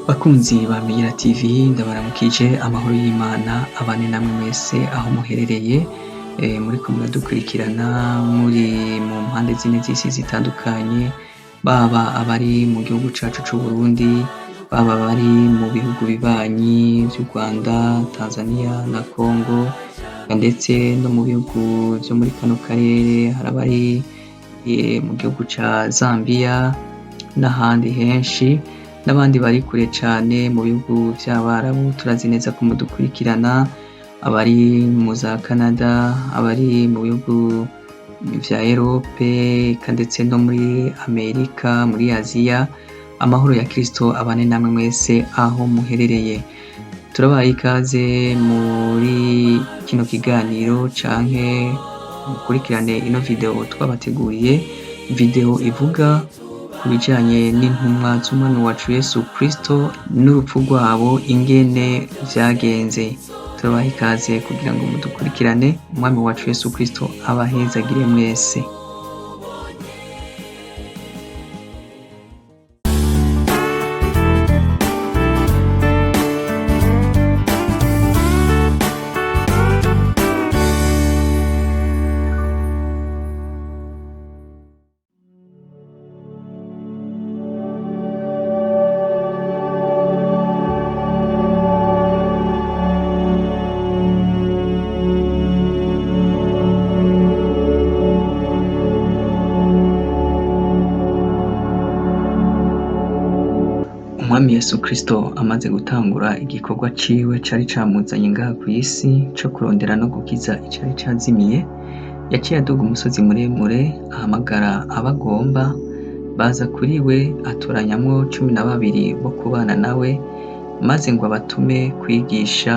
Bakunzi ba Meyira TV, ndabaramukije. Amahoro y'Imana abane namwe mwese aho muherereye, muriko muradukurikirana muri mu mpande zine z'isi zitandukanye, baba abari mu gihugu cacu c'Uburundi, baba abari mu bihugu bibanyi vy'u Rwanda, Tanzania na Congo, ndetse no mu bihugu vyo muri kano karere. Hari abari mu gihugu ca Zambia n'ahandi henshi, n'abandi bari kure cane mu bihugu vy'Abarabu. Turazi neza ko mudukurikirana, abari mu za Canada, abari mu bihugu vya Erope, eka ndetse no muri Amerika, muri Aziya. Amahoro ya Kristo abane namwe mwese aho muherereye. Turabaha ikaze muri kino kiganiro canke mukurikirane ino video twabateguriye, video ivuga ku bijanye n'intumwa z'Umwami wacu Yesu Kristo n'urupfu rwabo ingene vyagenze. Turabaha ikaze kugira ngo mudukurikirane. Umwami wacu Yesu Kristo abahezagire mwese. Umwami Yesu Kristo amaze gutangura igikorwa ciwe cari camuzanye ngaha kw'isi co kurondera no gukiza icari cazimiye, yaciye aduga umusozi muremure, ahamagara abagomba, baza kuri we, atoranyamwo 12 bo kubana nawe, maze ngo abatume kwigisha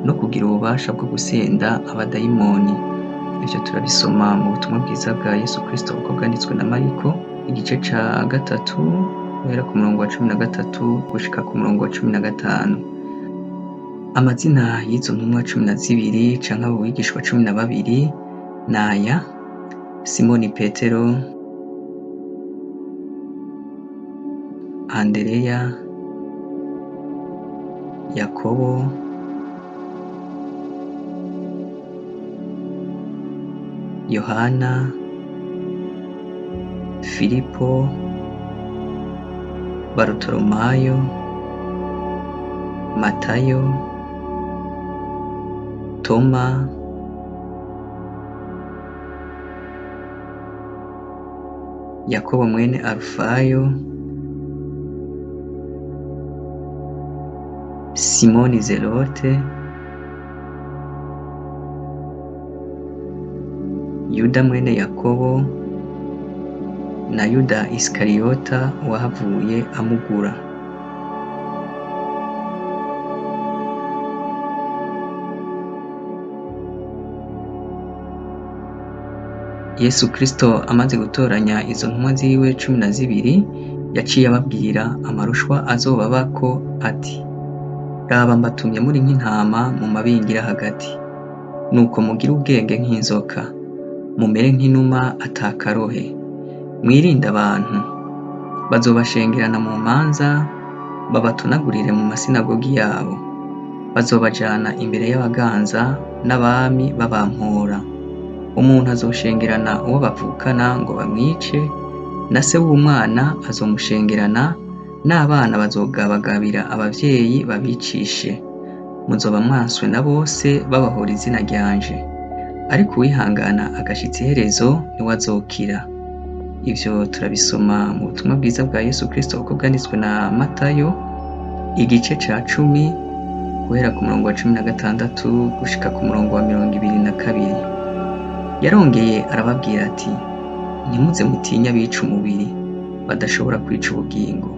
no kugira ububasha bwo gusenda abadayimoni. Ivyo turabisoma mu butumwa bwiza bwa Yesu Kristo uko bwanditswe na Mariko, igice ca 3, guhera ku murongo wa 13 gushika ku murongo wa 15. Amazina y'izo ntumwa 12 canke abo bigishwa 12 naya: Simoni Petero, Andereya, Yakobo, Yohana, Filipo, Barutolomayo, Matayo, Toma, Yakobo mwene Alufayo, Simoni Zelote, Yuda mwene Yakobo na Yuda Isikariyota wahavuye amugura. Yesu Kristo amaze gutoranya izo ntumwa ziwe 12, yaciye ababwira amarushwa azobabako ati: Raba, mbatumye muri nk'intama mu mabingira hagati. Nuko mugire ubwenge nk'inzoka, mumere nk'inuma atakarohe. Mwirinde abantu, bazobashengerana mu manza, babatunagurire mu masinagogi yabo. Bazobajana imbere y'abaganza n'abami babampora. Umuntu azoshengerana uwo bavukana ngo bamwice, na se w'umwana azomushengerana, n'abana bazogabagabira abavyeyi babicishe. Muzoba mwanswe na bose babahora izina ryanje, ariko uwihangana agashitsa iherezo niwe azokira. Ivyo turabisoma mu butumwa bwiza bwa Yesu Kristo uko bwanditswe na Matayo, igice ca 10, guhera ku murongo wa 16 gushika ku murongo wa 22. Yarongeye arababwira ati: Ntimuze mutinye abica umubiri, badashobora kwica ubugingo.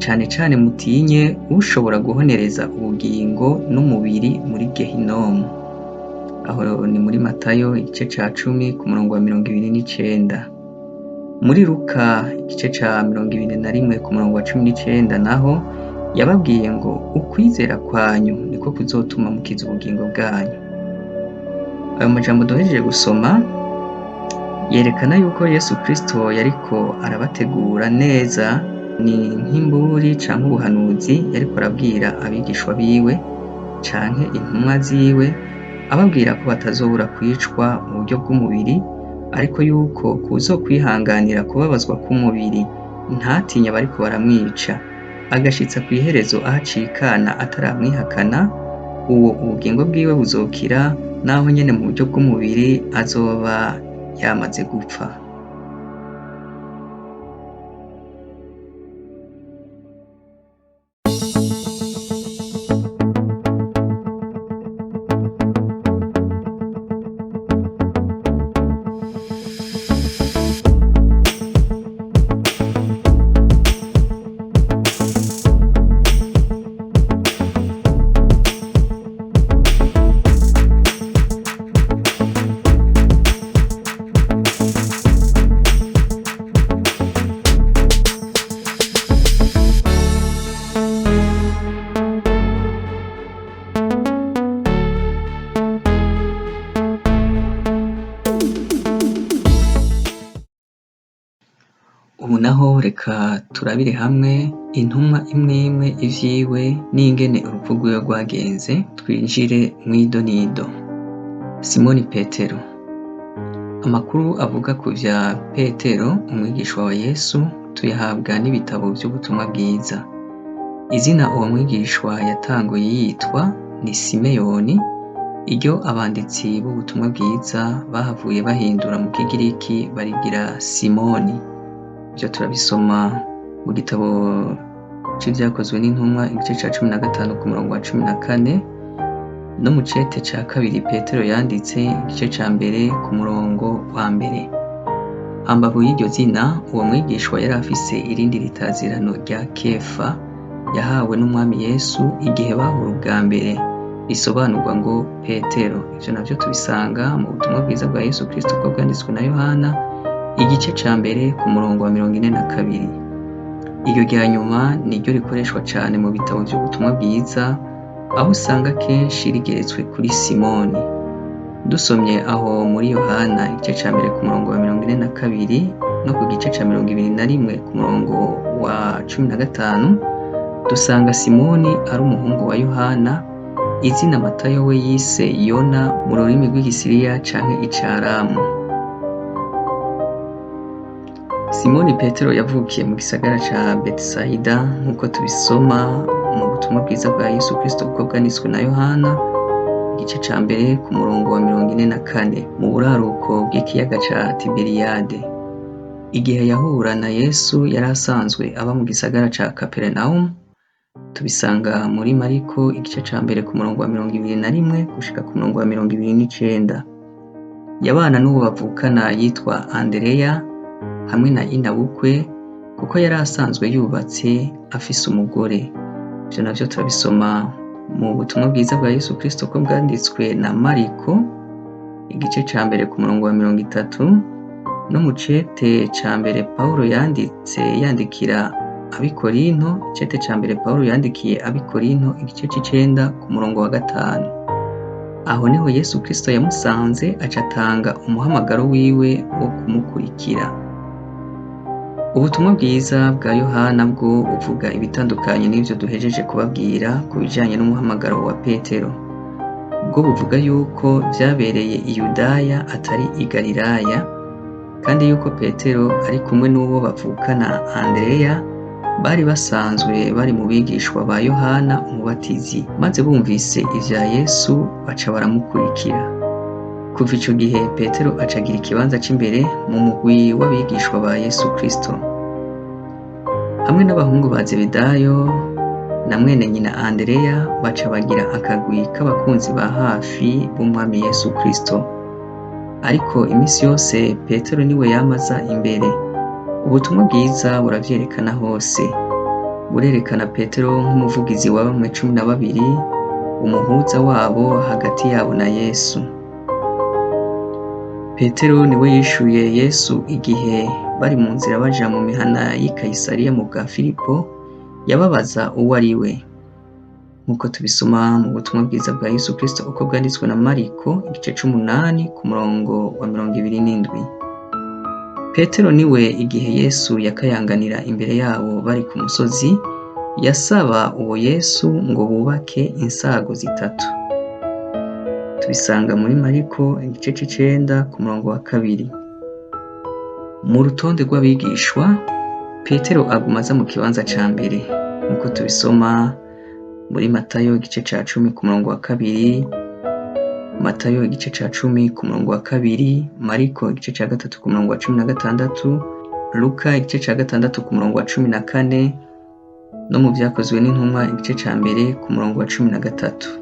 Cane cane mutinye ushobora guhonereza ubugingo n'umubiri muri Gehinomu. Aho ni muri Matayo igice ca 10 ku murongo wa 29. Muri Luka igice ca 21 ku murongo wa 19 naho yababwiye ngo ukwizera kwanyu niko kuzotuma mukiza ubugingo bwanyu. Ayo majambo duhejeje gusoma yerekana yuko Yesu Kristo yariko arabategura neza Ni nk'imburi canke ubuhanuzi yariko arabwira abigishwa biwe canke intumwa ziwe, ababwira ko batazobura kwicwa mu buryo bw'umubiri, ariko yuko kuzokwihanganira kubabazwa k'umubiri ntatinye abariko baramwica, agashitsa kw'iherezo aho acikana ataramwihakana, uwo ubugingo bwiwe buzokira, naho nyene mu buryo bw'umubiri azoba yamaze gupfa. Ubu naho reka turabire hamwe intumwa imwe imwe ivyiwe n'ingene urupfu rwiwe rwagenze, twinjire mw'idonido. Simoni Petero. Amakuru avuga ku vya Petero, umwigishwa wa Yesu, tuyahabwa n'ibitabo vy'ubutumwa bwiza. Izina uwo mwigishwa yatanguye yitwa ni Simeyoni, iryo abanditsi b'ubutumwa bwiza bahavuye bahindura mu kigiriki barigira Simoni. Ivyo turabisoma mu gitabo c'ivyakozwe n'intumwa igice ca 15 ku murongo wa 14, no mu cete ca kabiri Petero yanditse igice ca mbere ku murongo wa mbere. Hambavu y'iryo zina, uwo mwigishwa yari afise irindi ritazirano rya Kefa yahawe n'Umwami Yesu igihe bahura ubwa mbere, risobanurwa ngo Petero. Ivyo navyo tubisanga mu butumwa bwiza bwa Yesu Kristo uko bwanditswe na Yohana, igice ca mbere ku murongo wa 42. Iryo rya nyuma niryo rikoreshwa cane mu bitabo vy'ubutumwa bwiza, aho usanga kenshi rigeretswe kuri Simoni. Dusomye aho muri Yohana igice ca mbere ku murongo wa 42 no ku gice ca 21 ku murongo wa 15, dusanga Simoni ari umuhungu wa Yohana, izina Matayo we yise Yona mu rurimi rw'igisiriya canke icaramu. Simoni Petero yavukiye mu gisagara ca Betisayida nk'uko tubisoma mu butumwa bwiza bwa Yesu Kristo uko bwanditswe na Yohana, igice ca mbere ku murongo wa 44, mu buraruko bw'ikiyaga ca Tiberiyade. Igihe yahura na Yesu yari asanzwe aba mu gisagara ca Kaperinawumu, tubisanga muri Mariko igice ca mbere ku murongo wa 21 gushika ku murongo wa 29. Yabana n'uwo bavukana yitwa Andereya hamwe na Inabukwe, kuko yari asanzwe yubatse afise umugore. Ivyo navyo turabisoma mu butumwa bwiza bwa Yesu Kristo uko bwanditswe na Mariko, igice ca mbere ku murongo wa 30, no mu cete ca mbere Pawulo yanditse yandikira ab'Ikorinto, icete ca mbere Pawulo yandikiye ab'Ikorinto igice c'icenda ku murongo wa 5. Aho niho Yesu Kristo yamusanze aca atanga umuhamagaro wiwe wo kumukurikira. Ubutumwa bwiza bwa Yohana bwo buvuga ibitandukanye n'ivyo duhejeje kubabwira ku bijanye n'umuhamagaro wa Petero. Bwo buvuga yuko vyabereye i Yudaya atari i Galilaya, kandi yuko Petero ari kumwe n'uwo bavukana Andereya bari basanzwe bari mu bigishwa ba Yohana Umubatizi, maze bumvise ivya Yesu baca baramukurikira. Kuva ico gihe Petero acagira ikibanza c'imbere mu mugwi w'abigishwa ba Yesu Kristo. Hamwe n'abahungu ba Zebedayo na mwene nyina Andereya baca bagira akagwi k'abakunzi ba hafi b'Umwami Yesu Kristo. Ariko imisi yose Petero niwe yamaza imbere. Ubutumwa bwiza buravyerekana hose. Burerekana Petero nk'umuvugizi wa bamwe 12, umuhuza wabo hagati yabo na Yesu. Petero niwe yishuye Yesu igihe bari mu nzira baja mu mihana y'i Kayisariya mu bwa Filipo, yababaza uwo ari we. Nk'uko tubisoma mu butumwa bwiza bwa Yesu Kristo uko bwanditswe na Mariko, igice c'umunani ku murongo wa 27. Petero niwe igihe Yesu yakayanganira imbere yabo bari ku musozi, yasaba uwo Yesu ngo bubake insago zitatu. Tubisanga muri Mariko igice c'icenda ku murongo wa 2. Mu rutonde rw'abigishwa, Petero aguma aza mu kibanza ca mbere, nk'uko tubisoma muri Matayo igice ca 10 ku murongo wa 2, Matayo igice ca 10 ku murongo wa 2, Mariko igice ca 3 ku murongo wa 16, Luka igice ca 6 ku murongo wa 14, no mu Vyakozwe n'Intumwa igice ca mbere ku murongo wa 13.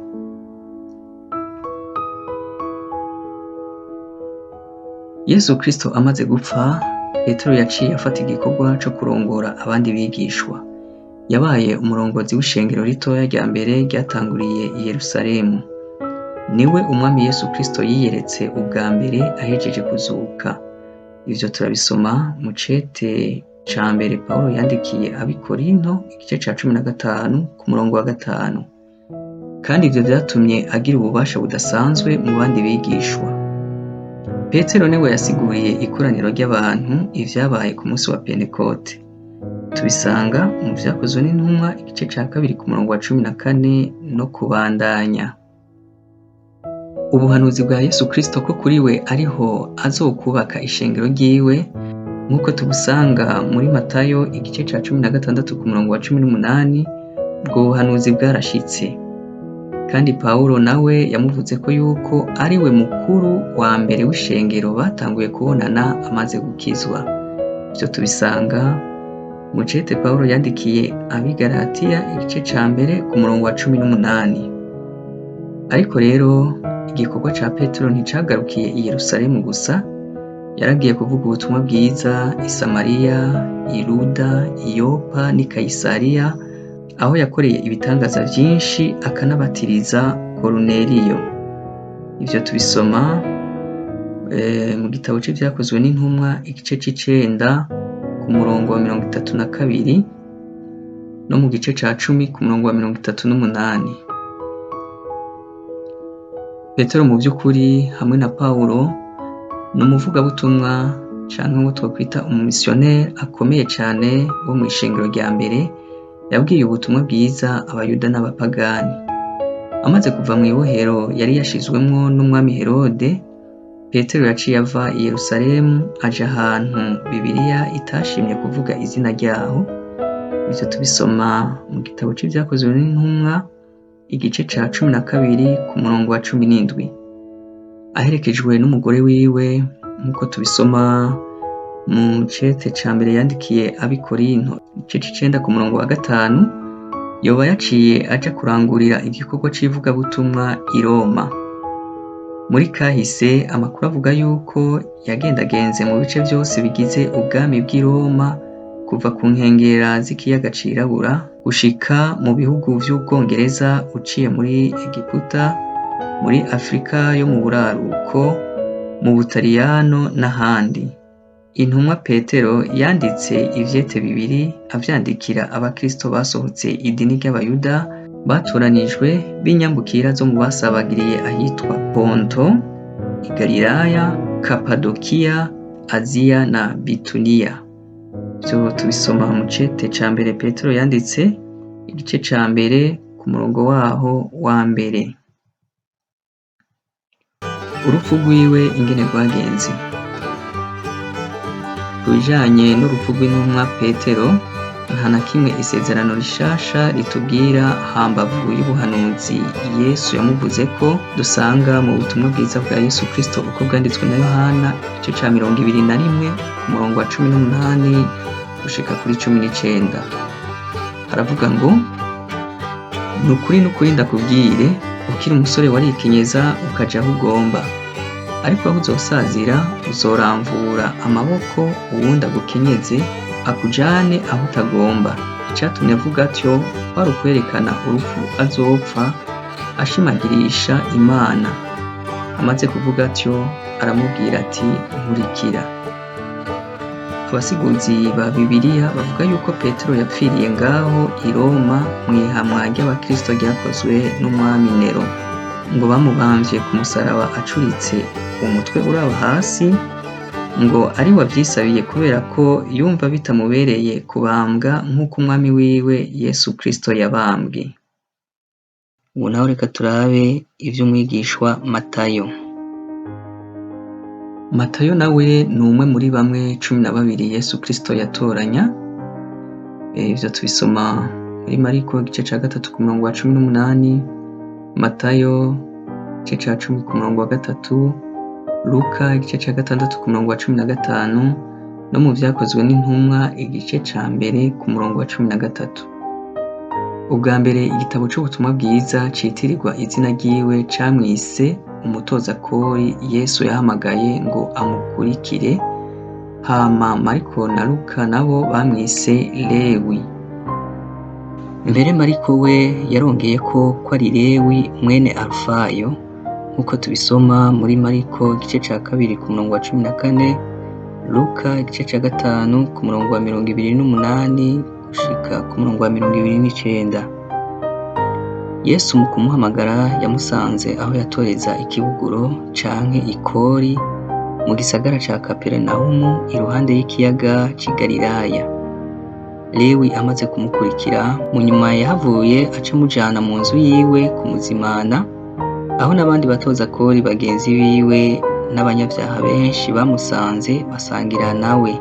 Yesu Kristo amaze gupfa, Petero yaciye afata igikorwa co kurongora abandi bigishwa. Yabaye umurongozi w'ishengero ritoya rya mbere ryatanguriye i Yerusalemu. Niwe Umwami Yesu Kristo yiyeretse ubwa mbere ahejeje kuzuka. Ivyo turabisoma mu cete ca mbere Pawulo yandikiye ab'i Korinto igice ca 15 ku murongo wa 5. Kandi ivyo vyatumye agira ububasha budasanzwe mu bandi bigishwa. Petero niwe yasiguriye ikoraniro ry'abantu ivyabaye ku munsi wa Pentekote. Tubisanga mu Vyakozwe n'Intumwa igice ca 2 ku murongo wa 14 no kubandanya. Ubuhanuzi bwa Yesu Kristo ko kuri we ariho azokubaka ishengero ryiwe, nk'uko tubusanga muri Matayo igice ca 16 ku murongo wa 18, ubwo buhanuzi bwarashitse. Kandi Pawulo nawe yamuvuze ko yuko ari we mukuru wa mbere w'ishengero batanguye kubonana amaze gukizwa. Ivyo tubisanga mu cete Pawulo yandikiye ab'i Galatiya igice ca mbere ku murongo wa 18. Ariko rero igikorwa ca Petero nticagarukiye i Yerusalemu gusa, yaragiye kuvuga ubutumwa bwiza i Samariya, i Luda, i Yopa n'i Kayisariya, aho yakoreye ibitangaza vyinshi akanabatiriza Koruneliyo. Ivyo tubisoma mu gitabo c'Ivyakozwe n'Intumwa igice c'icenda ku murongo wa 32 no mu gice ca 10 ku murongo wa 38. Petero mu vy'ukuri hamwe na Pawulo ni umuvugabutumwa canke uwo twokwita umumisiyoneri akomeye cane wo mw'ishengero rya mbere, yabwiye ubutumwa bwiza abayuda n'abapagani. Amaze kuva mw'ibohero yari yashizwemwo n'umwami Herode, Petero yaciye ava i Yerusalemu aja ahantu Bibiliya itashimye kuvuga izina ryaho. Ivyo tubisoma mu gitabo c'Ivyakozwe n'Intumwa igice ca 12 ku murongo wa 17. Aherekejwe n'umugore wiwe, nk'uko tubisoma mu cete ca mbere yandikiye ab'i Korinto igice c'icenda ku murongo wa 5, yoba yaciye aja kurangurira igikorwa c'ivugabutumwa i Roma. Muri kahise amakuru avuga yuko yagendagenze mu bice vyose bigize ubwami bw'i Roma, kuva ku nkengera z'ikiyaga cirabura gushika mu bihugu vy'Ubwongereza uciye muri Egiputa, muri Afrika yo mu buraruko, mu Butaliyano n'ahandi. Intumwa Petero yanditse ivyete bibiri avyandikira abakristo basohotse idini ry'Abayuda batoranijwe b'inyambukira zo mu basabagiriye ahitwa Ponto, i Galilaya, Kapadokiya, Aziya na Bituniya. Ivyo tubisoma mu cete ca mbere Petero yanditse igice ca mbere ku murongo waho wa mbere. Urupfu rwiwe ingene rwagenze. Ku bijanye n'urupfu rw'intumwa Petero, nta na kimwe isezerano rishasha ritubwira hambavu y'ubuhanuzi Yesu yamuvuze ko dusanga mu butumwa bwiza bwa Yesu Kristo uko bwanditswe na Yohana igice ca 21 ku murongo wa 18 gushika kuri 19. Haravuga ngo: Nukuri nukuri ndakubwire, ukiri umusore warikenyeza ukaja aho ugomba, ariko aho uzosazira uzoramvura amaboko uwundi agukenyeze akujane aho utagomba. Icatumye avuga atyo kwari ukwerekana urupfu azopfa ashimagirisha Imana. Amaze kuvuga atyo aramubwira ati: nkurikira. Abasiguzi ba Bibiliya bavuga yuko Petero yapfiriye ngaho i Roma mw'ihamwa ry'abakristo ryakozwe n'umwami Nero. Ngo bamubamvye ku musaraba acuritse umutwe uraba hasi, Ngo ari we avyisabiye kubera ko yumva bitamubereye kubambwa nk'uko umwami wiwe Yesu Kristo yabambwe. Ubu naho reka turabe ivy'umwigishwa Matayo. Matayo nawe ni umwe muri bamwe 12 Yesu Kristo yatoranya. Ivyo tubisoma muri Mariko igice ca 3 ku murongo wa 18, Matayo igice ca 10 ku murongo wa 3, Luka igice ca 6 ku murongo wa 15, no mu Vyakozwe n'Intumwa igice ca 1 ku murongo wa 13. Ubwa mbere igitabo c'ubutumwa bwiza citirirwa izina ryiwe camwise umutozakori Yesu yahamagaye ngo amukurikire, hama Mariko na Luka nabo bamwise Lewi. Mbere Mariko we yarongeyeko ko ari Lewi mwene Alufayo, nk'uko tubisoma muri Mariko igice ca 2 ku murongo wa 14, Luka igice ca 5 ku murongo wa 28 gushika ku murongo wa 29. Yesu mu kumuhamagara yamusanze aho yatoreza ikibuguro canke ikori mu gisagara ca Kaperinawumu iruhande y'ikiyaga c'i Galilaya. Lewi amaze kumukurikira, mu nyuma yahavuye aca amujana mu nzu yiwe kumuzimana, aho n'abandi batozakori bagenzi biwe n'abanyavyaha benshi bamusanze basangira nawe,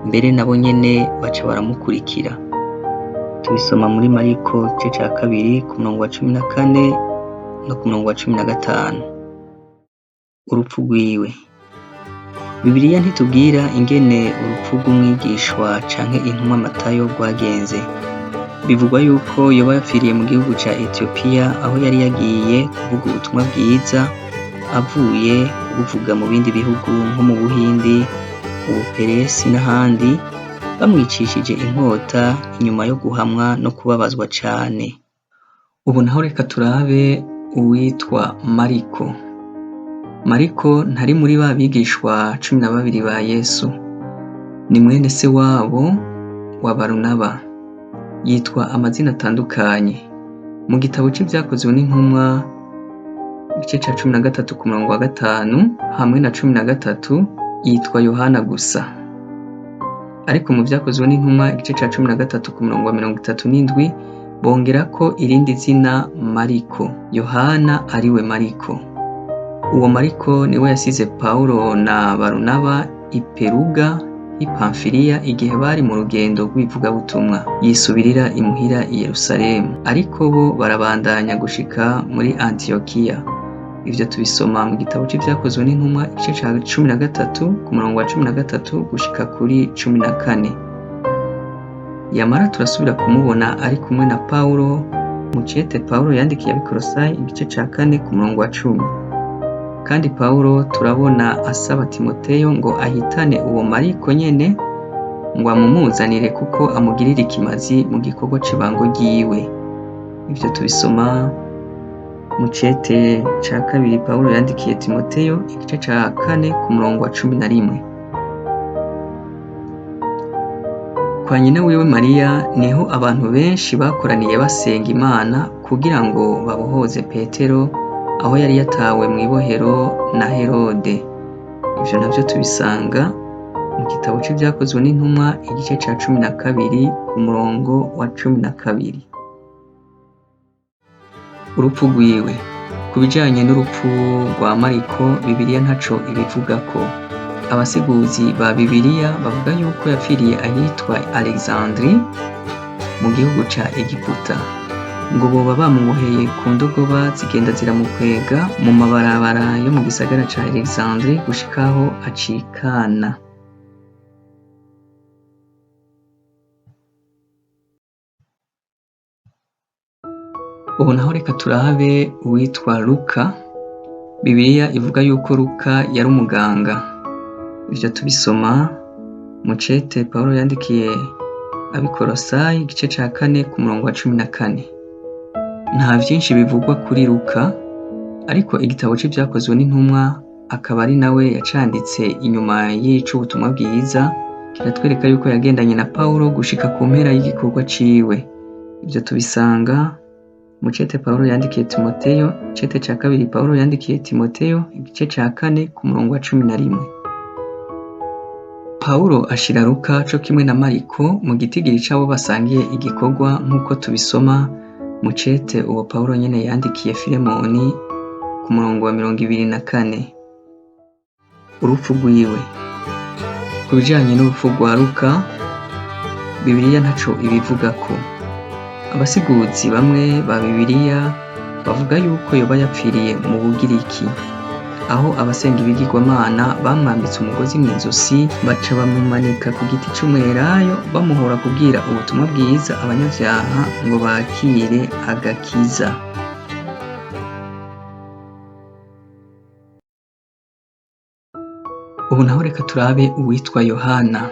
mbere nabo nyene baca baramukurikira. Tubisoma muri Mariko igice ca 2 ku murongo wa 14 no ku murongo wa 15. Urupfu rwiwe. Bibiliya ntitubwira ingene urupfu rw'umwigishwa canke intumwa Matayo rwagenze. Bivugwa yuko yoba yapfiriye mu gihugu ca Ethiopia aho yari yagiye kuvuga ubutumwa bwiza, avuye kubuvuga mu bindi bihugu nko mu Buhindi, Ubuperesi n'ahandi, bamwicishije inkota inyuma yo guhamwa no kubabazwa cane. Ubu naho reka turabe uwitwa Mariko. Mariko ntari muri ba bigishwa 12 ba Yesu. Ni mwene se wabo wa Barunaba. Yitwa amazina atandukanye. Mu gitabo c'Ivyakozwe n'Intumwa igice ca 13 ku murongo wa 5 hamwe na 13 yitwa Yohana gusa. Ariko mu Vyakozwe n'Intumwa igice ca 13 ku murongo wa 37 bongerako irindi zina Mariko. Yohana ariwe Mariko. Uwo Mariko niwe yasize Pawulo na Barunaba i Peruga i Pamfiliya igihe bari mu rugendo rw'ivugabutumwa, yisubirira imuhira i Yerusalemu. Ariko bo barabandanya gushika muri Antiyokiya. Ivyo tubisoma mu gitabo c'Ivyakozwe n'Intumwa igice ca 13 ku murongo wa 13 gushika kuri 14. Yamara turasubira kumubona ari kumwe na Pawulo mu cete Pawulo yandikiye ab'i igice ca 4 ku murongo wa 10. Kandi Pawulo turabona asaba Timoteyo ngo ahitane uwo Mariko nyene ngo amumuzanire kuko amugirira ikimazi mu gikorwa c'ibango ryiwe. Ivyo tubisoma mu cete ca 2 Pawulo yandikiye Timoteyo igice ca 4 ku murongo wa 11. Kwa nyina wiwe Mariya niho abantu benshi bakoraniye basenga Imana kugira ngo babohoze Petero aho yari yatawe mw'ibohero na Herode. Ivyo navyo tubisanga mu gitabo c'Ivyakozwe n'Intumwa igice ca 12 ku murongo wa 12. Urupfu rwiwe. Ku bijanye n'urupfu rwa Mariko, Bibiliya ntaco ibivugako. Abasiguzi ba Bibiliya bavuga yuko yapfiriye ahitwa Alexandrie mu gihugu ca Egiputa. Ngo boba bamuboheye ku ndogoba zigenda ziramukwega mu mabarabara yo mu gisagara ca Alexandrie gushika aho acikana. Ubu naho reka turabe uwitwa Luka. Bibiliya ivuga yuko Luka yari umuganga. Ivyo tubisoma mu cete Pawulo yandikiye ab'i Kolosayi igice ca 4 ku murongo wa 14. Nta vyinshi bivugwa kuri Luka, ariko igitabo c'Ivyakozwe n'Intumwa akaba ari nawe yacanditse inyuma y'ic'ubutumwa bwiza, kiratwereka yuko yagendanye na Pawulo gushika ku mpera y'igikorwa ciwe. Ivyo tubisanga mu cete Pawulo yandikiye Timoteyo, icete ca 2 Pawulo yandikiye Timoteyo igice ca 4 ku murongo wa 11. Pawulo ashira Luka co kimwe na Mariko mu gitigiri c'abo basangiye igikorwa nk'uko tubisoma mu cete uwo Pawulo nyene yandikiye Filemoni ku murongo wa 24. Urupfu rwiwe. Ku bijanye n'urupfu rwa Luka, Bibiliya ntaco ibivugako. Abasiguzi bamwe ba Bibiliya bavuga yuko yoba yapfiriye mu Bugiriki, aho abasenga ibigirwamana bamwambitse umugozi mw'izosi baca bamumanika ku giti c'umwelayo bamuhora kubwira ubutumwa bwiza abanyavyaha ngo bakire agakiza. Ubu naho reka turabe uwitwa Yohana.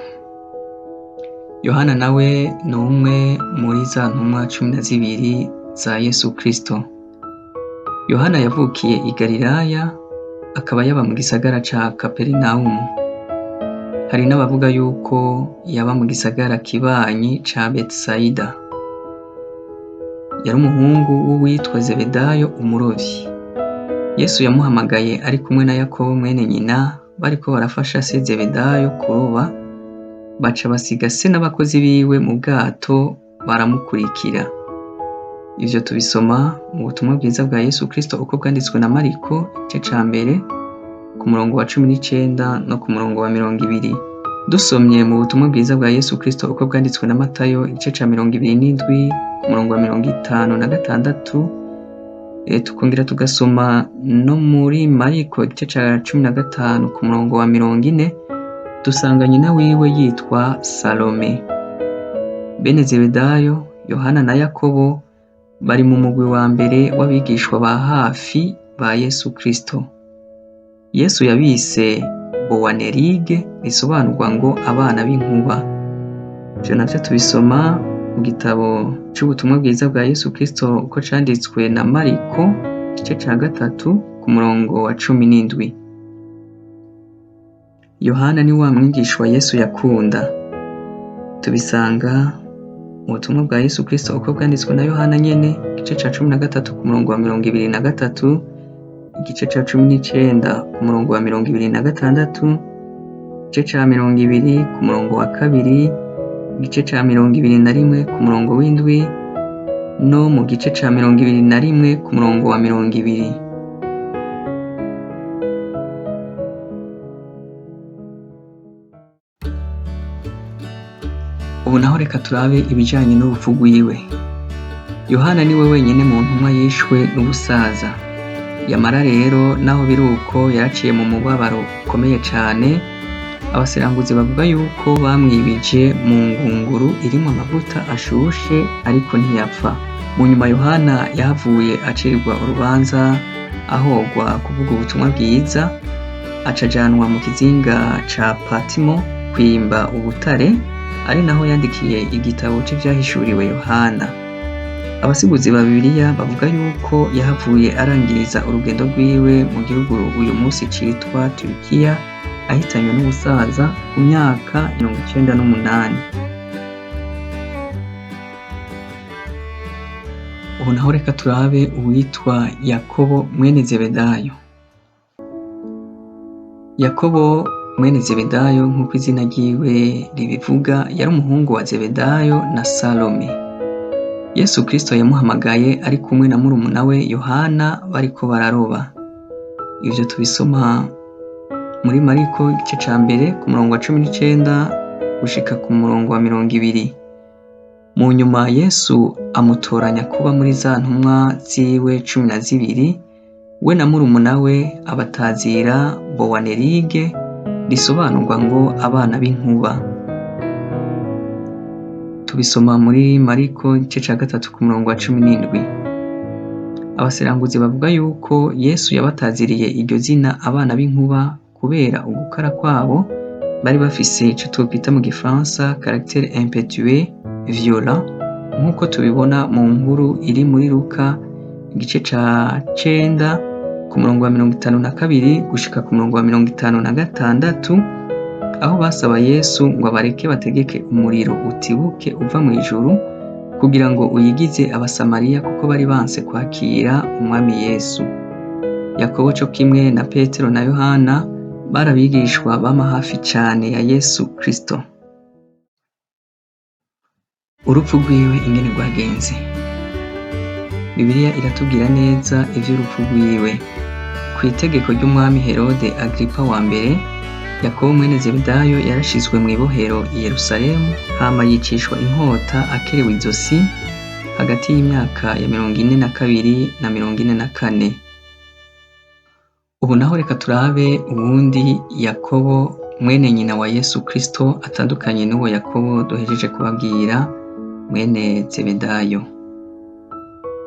Yohana nawe ni umwe muri za ntumwa 12 za Yesu Kristo. Yohana yavukiye i Galilaya, akaba yaba mu gisagara ca Kaperinawumu. Hari n'abavuga yuko yaba mu gisagara kibanyi ca Betsaida. Yari umuhungu w'uwitwa Zebedayo umurovyi. Yesu yamuhamagaye ari kumwe na Yakobo mwene nyina, bariko barafasha se Zebedayo kuroba, baca basiga se n'abakozi biwe mu bwato baramukurikira. Ivyo tubisoma mu butumwa bwiza bwa Yesu Kristo uko bwanditswe na Mariko igice ca mbere ku murongo wa 19 no ku murongo wa 20. Dusomye mu butumwa bwiza bwa Yesu Kristo uko bwanditswe na Matayo igice ca 27 ku murongo wa 56, tukongera tugasoma no muri Mariko igice ca 15 ku murongo wa 40, dusanga nyina wiwe yitwa Salome. Bene Zebedayo, Yohana na Yakobo bari mu mugwi wa mbere w'abigishwa ba hafi ba Yesu Kristo. Yesu yabise Bowanerige, risobanurwa ngo abana b'inkuba. Ivyo navyo tubisoma mu gitabo c'ubutumwa bwiza bwa Yesu Kristo uko canditswe na Mariko igice ca 3 ku murongo wa 17. Yohana ni wa mwigishwa Yesu yakunda. Tubisanga mu butumwa bwa Yesu Kristo uko bwanditswe na Yohana nyene igice ca 13 ku murongo wa 23, igice ca 19 ku murongo wa 26, igice ca 20 ku murongo wa 2, igice ca 21 ku murongo w'7 no mu gice ca 21 ku murongo wa 20. Ubu naho reka turabe ibijanye n'urupfu rwiwe. Yohana niwe wenyene mu ntumwa yishwe n'ubusaza. Yamara rero naho biruko yaraciye mu mubabaro ukomeye cane. Abaseranguzi bavuga yuko bamwibije mu ngunguru irimwo amavuta ashushe, ariko ntiyapfa. Mu nyuma Yohana yahavuye acirirwa urubanza ahogwa kuvuga ubutumwa bwiza, acajanwa mu kizinga ca Patimo kwimba ubutare, ari naho yandikiye igitabo c'Ivyahishuriwe Yohana. Abasiguzi ba Bibiliya bavuga yuko yahavuye arangiriza urugendo rwiwe mu gihugu uyu munsi citwa Turukiya, ahitanywe n'ubusaza ku myaka 98. Ubu naho reka turabe uwitwa Yakobo mwene Zebedayo. Yakobo mwene Zebedayo nk'uko izina ryiwe ribivuga, yari umuhungu wa Zebedayo na Salome. Yesu Kristo yamuhamagaye ari kumwe na murumuna we Yohana bariko bararoba. Ivyo tubisoma muri Mariko igice ca mbere ku murongo wa 19 gushika ku murongo wa 20. Mu nyuma Yesu amutoranya kuba muri za ntumwa ziwe 12, we na murumuna we abatazira Bowanerige, risobanurwa ngo abana b'inkuba. Tubisoma muri Mariko igice ca 3 ku murongo wa 17. Abaseranguzi bavuga yuko Yesu yabataziriye iryo zina abana b'inkuba kubera ugukara kwabo bari bafise ico twokwita mu gifaransa caractère impétueux violent, nk'uko tubibona mu nkuru iri muri Luka igice ca 9 ku murongo wa 52 gushika ku murongo wa 56, aho basaba Yesu ngo abareke bategeke umuriro utibuke uva mu ijuru kugira ngo uyigize Abasamariya, kuko bari banse kwakira umwami Yesu. Yakobo co kimwe na Petero na Yohana Bari abigishwa bama hafi cane ya Yesu Kristo. Urupfu rwiwe ingene rwagenze. Bibiliya iratubwira neza ivy'urupfu rwiwe. Kw'itegeko ry'umwami Herode Agiripa wa mbere, Yakobo mwene Zebedayo yarashizwe mw'ibohero i Yerusalemu, hama yicishwa inkota akerewe izosi hagati y'imyaka ya 42 na 44. Ubu naho reka turabe uwundi Yakobo mwene nyina wa Yesu Kristo atandukanye n'uwo Yakobo duhejeje kubabwira mwene Zebedayo.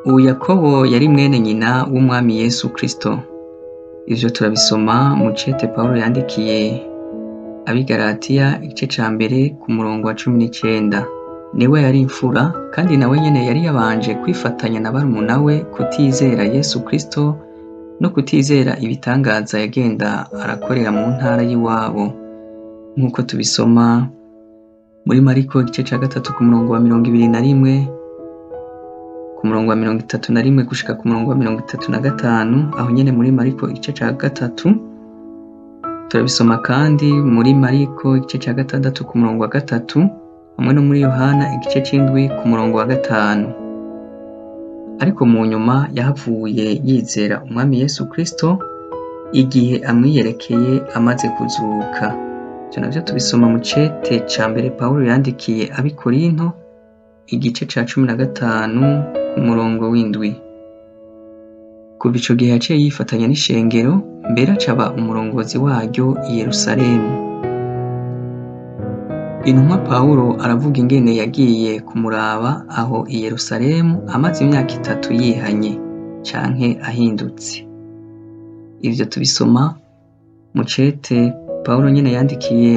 Uwu Yakobo yari mwene nyina w'umwami Yesu Kristo. Ivyo turabisoma mu cete Pawulo yandikiye ab'i Galatiya igice ca mbere ku murongo wa 19. Niwe yari imfura kandi nawe nyene yari yabanje kwifatanya na barumuna we kutizera Yesu Kristo no kutizera ibitangaza yagenda arakorera mu ntara y'iwabo, nk'uko tubisoma muri Mariko igice ca 3 ku murongo wa 21, ku murongo wa 31 gushika ku murongo wa 35, aho nyene muri Mariko igice ca 3. Turabisoma kandi muri Mariko igice ca 6 ku murongo wa 3, hamwe no muri Yohana igice c'indwi ku murongo wa 5. Ariko mu nyuma yahavuye yizera umwami Yesu Kristo igihe amwiyerekeye amaze kuzuka. Ivyo navyo tubisoma mu cete ca mbere Pawulo yandikiye ab'i Korinto igice ca 15 ku murongo w'indwi. Kuva ico gihe yaciye yifatanya n'ishengero, mbere acaba umurongozi waryo i Yerusalemu. Intumwa Pawulo aravuga ingene yagiye kumuraba aho i Yerusalemu amaze imyaka 3 yihanye canke ahindutse. Ivyo tubisoma mu cete Pawulo nyene yandikiye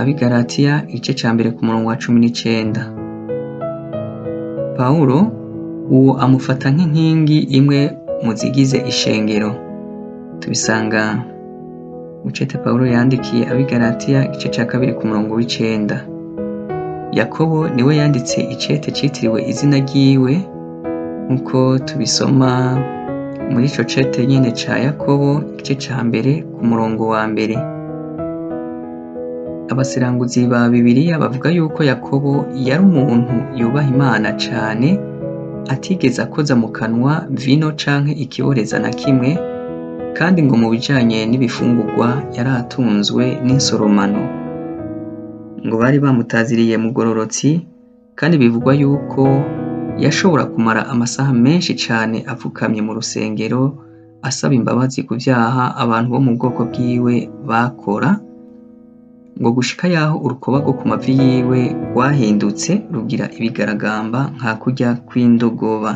ab'i Galatiya igice ca mbere ku murongo wa 19. Pawulo uwo amufata nk'inkingi imwe mu zigize ishengero. Tubisanga mu cete Pawulo yandikiye ab'i Galatiya igice ca 2 ku murongo w'9. Yakobo niwe yanditse icete citiriwe izina ryiwe, nk'uko tubisoma muri ico cete nyene ca Yakobo igice ca mbere ku murongo wa mbere. Abaseranguzi ba Bibiliya bavuga yuko Yakobo yari umuntu yubaha Imana cane, atigeze akoza mu kanwa vino canke ikiboreza na kimwe, kandi ngo mu bijanye n'ibifungurwa yari atunzwe n'insoromano. Ngo bari bamutaziriye mugororotsi, kandi bivugwa yuko yashobora kumara amasaha menshi cane apfukamye mu rusengero asaba imbabazi ku vyaha abantu bo mu bwoko bwiwe bakora, ngo gushika yaho urukoba rwo ku mavi yiwe rwahindutse rugira ibigaragamba nka kurya kw'indogoba.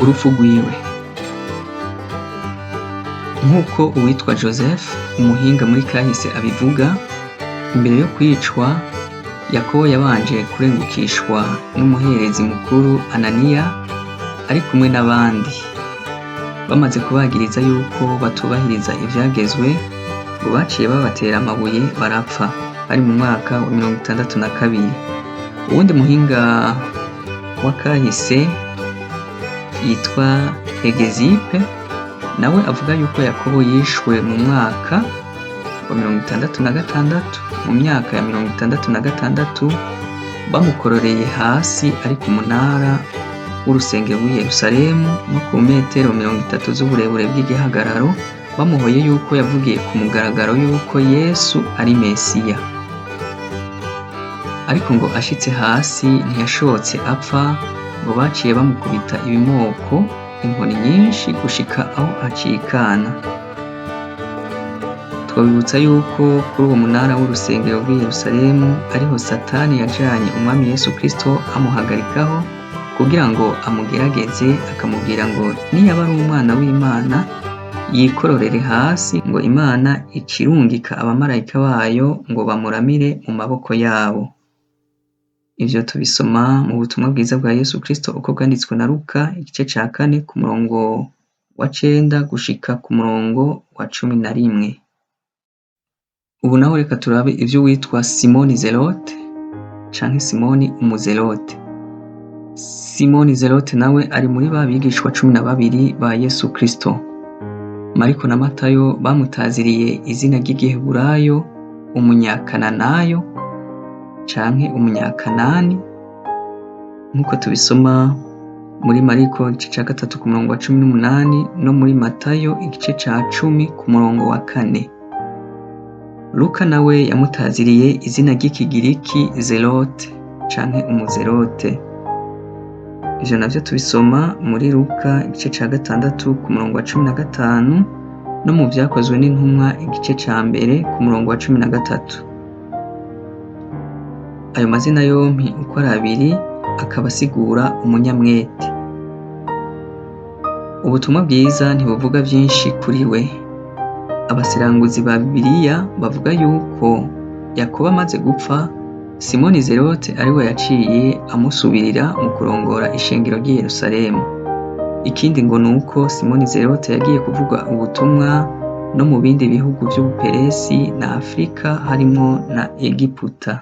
Urupfu rwiwe. Nk'uko uwitwa Joseph umuhinga muri kahise abivuga, imbere yo kwicwa Yakobo yabanje kurengukishwa n'umuherezi mukuru Ananiya ari kumwe n'abandi. Bamaze kubagiriza yuko batubahiriza ivyagezwe, ngo baciye babatera amabuye barapfa. Ari mu mwaka wa 62. Uwundi muhinga wa kahise yitwa Hegezipe nawe avuga yuko Yakobo yishwe mu mwaka wa 66, mu myaka ya 66 bamukororeye hasi ari ku munara w'urusengero rw'i Yerusalemu no ku metero 30 z'uburebure bw'igihagararo, bamuhoye yuko yavugiye ku mugaragaro yuko Yesu ari Mesiya. Ariko ngo ashitse hasi ntiyashotse apfa, ngo baciye bamukubita ibimoko inkoni nyinshi gushika aho acikana. Twabibutsa yuko kuri uwo munara w'urusengero rw'i Yerusalemu ariho Satani yajanye umwami Yesu Kristo amuhagarikaho kugira ngo amugerageze, akamubwira ngo niyaba ari umwana w'Imana yikororere hasi, ngo Imana ikirungika abamarayika bayo ngo bamuramire mu maboko yabo. Ivyo tubisoma mu butumwa bwiza bwa Yesu Kristo uko bwanditswe na Luka igice ca 4 ku murongo wa 9 gushika ku murongo wa 11. Ubu naho reka turabe ivyo witwa Simoni Zelote canke Simoni Umuzelote. Simoni Zerote nawe ari muri ba bigishwa 12 ba Yesu Kristo. Mariko na Matayo bamutaziriye izina ry'igiheburayo umunyakananayo canke umunyakanani, nk'uko tubisoma muri Mariko igice ca 3 ku murongo wa 18 no muri Matayo igice ca 10 ku murongo wa 4. Luka nawe yamutaziriye izina ry'ikigiriki Zerote canke umuzerote. Ivyo navyo tubisoma muri Luka igice ca 6 ku murongo wa 15 no mu Vyakozwe n'Intumwa igice ca 1 ku murongo wa 13. Ayo mazina yompi uko ari abiri akaba asigura umunyamwete. Ubutumwa bwiza ntibuvuga vyinshi kuri we. Abasiranguzi ba Bibiliya bavuga yuko Yakobo amaze gupfa, Simoni Zerote ariwe yaciye amusubirira mu kurongora ishengero ry'i Yerusalemu. Ikindi ngo nuko Simoni Zerote yagiye kuvuga ubutumwa no mu bindi bihugu vy'Ubuperesi na Afrika harimwo na Egiputa.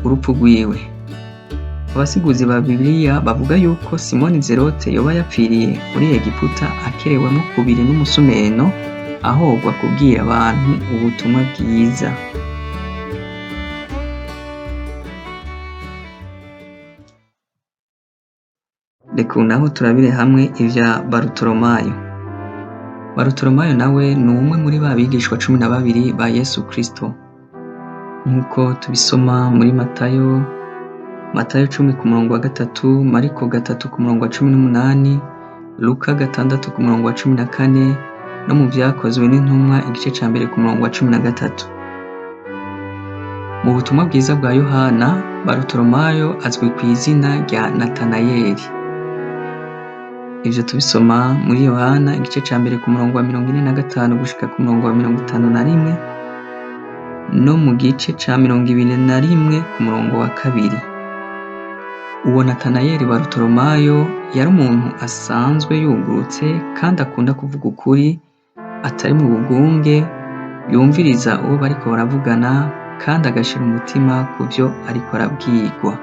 Urupfu rwiwe. Abasiguzi ba Bibiliya bavuga yuko Simoni Zerote yoba yapfiriye muri Egiputa akerewemwo kubiri n'umusumeno ahogwa kubwira abantu ubutumwa bwiza. Reka naho turabire hamwe ivya Barutolomayo. Barutolomayo nawe ni umwe muri ba bigishwa 12 ba Yesu Kristo. Nk'uko tubisoma muri Matayo 10 ku murongo wa 3, Mariko 3 ku murongo wa 18, Luka 6 ku murongo wa 14 no mu Vyakozwe n'Intumwa igice ca 1 ku murongo wa 13. Mu butumwa bwiza bwa Yohana, Barutolomayo azwi ku izina rya Natanayeli. Ivyo tubisoma muri Yohana igice ca 1 ku murongo wa 45 gushika ku murongo wa 51 no mu gice ca 21 ku murongo wa 2. Uwo Natanayeli Barutolomayo yari umuntu asanzwe yugurutse kandi akunda kuvuga ukuri, atari mu bugunge, yumviriza uwo bariko baravugana kandi agashira umutima ku vyo ariko arabwirwa.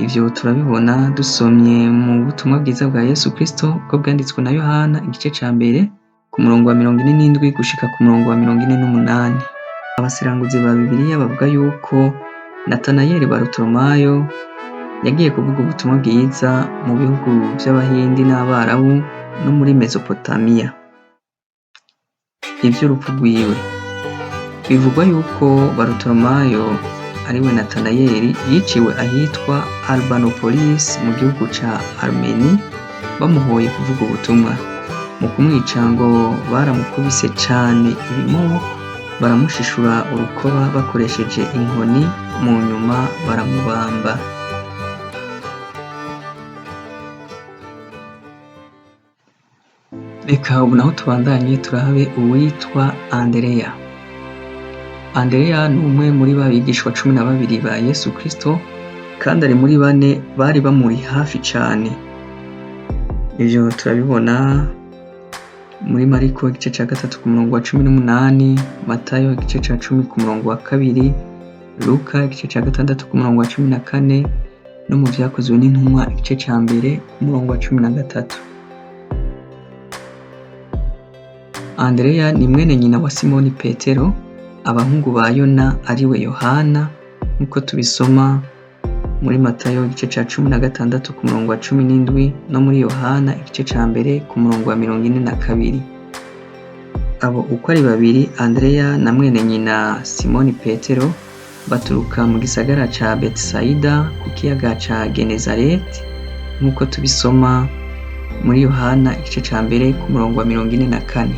Ivyo turabibona dusomye mu butumwa bwiza bwa Yesu Kristo bwo bwanditswe na Yohana igice ca 1 ku murongo wa 47 gushika ku murongo wa 48. Abasiranguzi ba Bibiliya bavuga yuko Natanayeli Barutolomayo yagiye kuvuga ubutumwa bwiza mu bihugu vy'Abahindi n'Abarabu no muri Mesopotamiya. Ivy'urupfu rwiwe. Bivugwa yuko Barutolomayo ariwe Natanayeli yiciwe ahitwa Albanopolis mu gihugu ca Armeni bamuhoye kuvuga ubutumwa. Mu kumwica ngo baramukubise cane ibimoko, baramushishura urukoba bakoresheje inkoni, mu nyuma baramubamba. Reka ubu naho tubandanye turabe uwitwa Andereya. Andereya ni umwe muri ba bigishwa 12 ba Yesu Kristo kandi ari muri bane bari bamuri hafi cane. Ivyo turabibona muri Mariko igice ca 3 ku murongo wa 18, Matayo igice ca 10 ku murongo wa 2, Luka igice ca 6 ku murongo wa 14 no mu Vyakozwe n'Intumwa igice ca 1 ku murongo wa 13. Andereya ni mwene nyina wa Simoni Petero, abahungu ba Yona ariwe Yohana, nk'uko tubisoma muri Matayo igice ca 16 ku murongo wa 17 no muri Yohana igice ca 1 ku murongo wa 42. Abo uko ari babiri, Andereya na mwene nyina Simoni Petero, baturuka mu gisagara ca Betisaida ku kiyaga ca Genezareti, nk'uko tubisoma muri Yohana igice ca 1 ku murongo wa 44.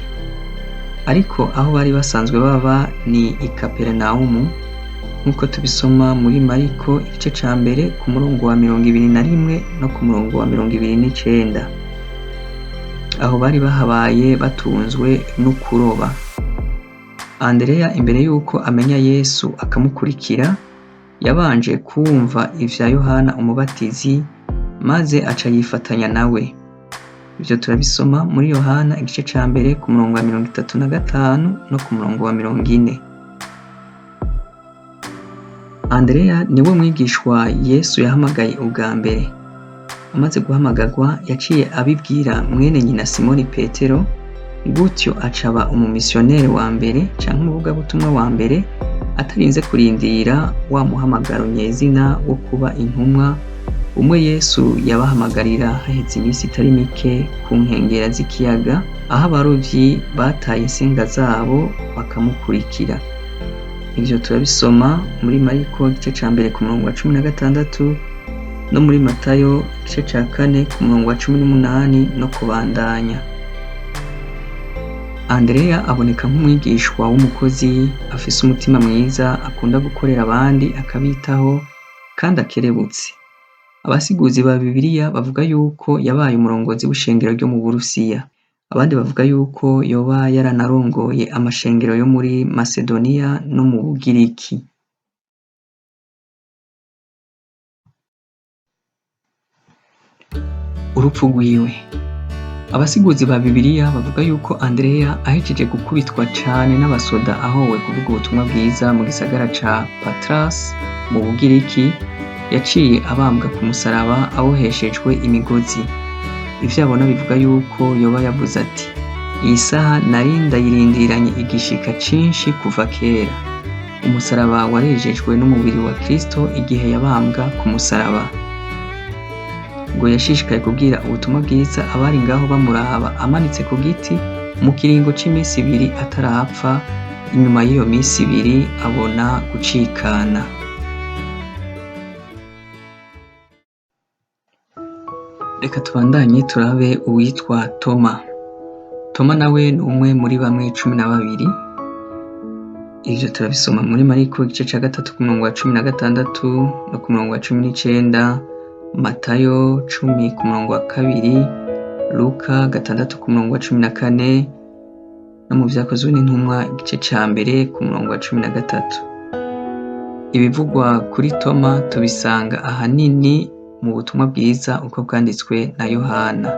Ariko aho bari basanzwe baba ni i Kaperinawumu, nk'uko tubisoma muri Mariko igice ca 1 ku murongo wa 21 no ku murongo wa 29. Aho bari bahabaye batunzwe no kuroba. Andereya imbere yuko amenya Yesu akamukurikira, yabanje kumva ivya Yohana umubatizi maze aca yifatanya nawe. Ivyo turabisoma muri Yohana igice ca 1 ku murongo wa 35 no ku murongo wa 40. Andereya niwe mwigishwa Yesu yahamagaye ubwa mbere. Amaze guhamagarwa yaciye abibwira mwene nyina Simoni Petero, gutyo acaba umumisiyoneri wa mbere canke umuvugabutumwa wa mbere atarinze kurindira wa muhamagaro nyezina wo kuba intumwa, umwe Yesu yabahamagarira haheze iminsi itari mike ku nkengera z'ikiyaga, aho abarovyi bataye insenga zabo bakamukurikira. Ivyo turabisoma muri Mariko igice ca mbere ku murongo wa 16 no muri Matayo igice ca 4 ku murongo wa 18 no kubandanya. Andereya aboneka nk'umwigishwa w'umukozi afise umutima mwiza, akunda gukorera abandi akabitaho kandi akerebutse. Abasiguzi ba Bibiliya bavuga yuko yabaye umurongozi w'ishengero ryo mu Burusiya. Abandi bavuga yuko yoba yaranarongoye amashengero yo muri Masedoniya no mu Bugiriki. Urupfu rwiwe. Abasiguzi ba Bibiliya bavuga yuko Andereya ahejeje gukubitwa cane n'abasoda ahowe kuvuga ubutumwa bwiza mu gisagara ca Patras mu Bugiriki, yaciye abambwa ku musaraba aboheshejwe imigozi. Ivyo abona bivuga yuko yoba yavuze ati: "Iyi saha nari ndayirindiranye igishika cinshi kuva kera." Umusaraba warejejwe n'umubiri wa Kristo igihe yabambwa ku musaraba. Ngo yashishikaye kubwira ubutumwa bwiza abari ngaho bamuraba amanitse ku giti mu kiringo c'imisi ibiri atarapfa. Inyuma y'iyo misi ibiri abona gucikana. Reka tubandanye turabe uwitwa Toma. Toma nawe ni umwe muri bamwe 12. Ivyo turabisoma muri Mariko igice ca 3 ku murongo wa 16 no ku murongo wa 19, Matayo 10 ku murongo wa 2, Luka 6 ku murongo wa 14 no mu Vyakozwe n'Intumwa igice ca mbere ku murongo wa 13. Ibivugwa kuri Toma tubisanga ahanini mu butumwa bwiza uko bwanditswe na Yohana.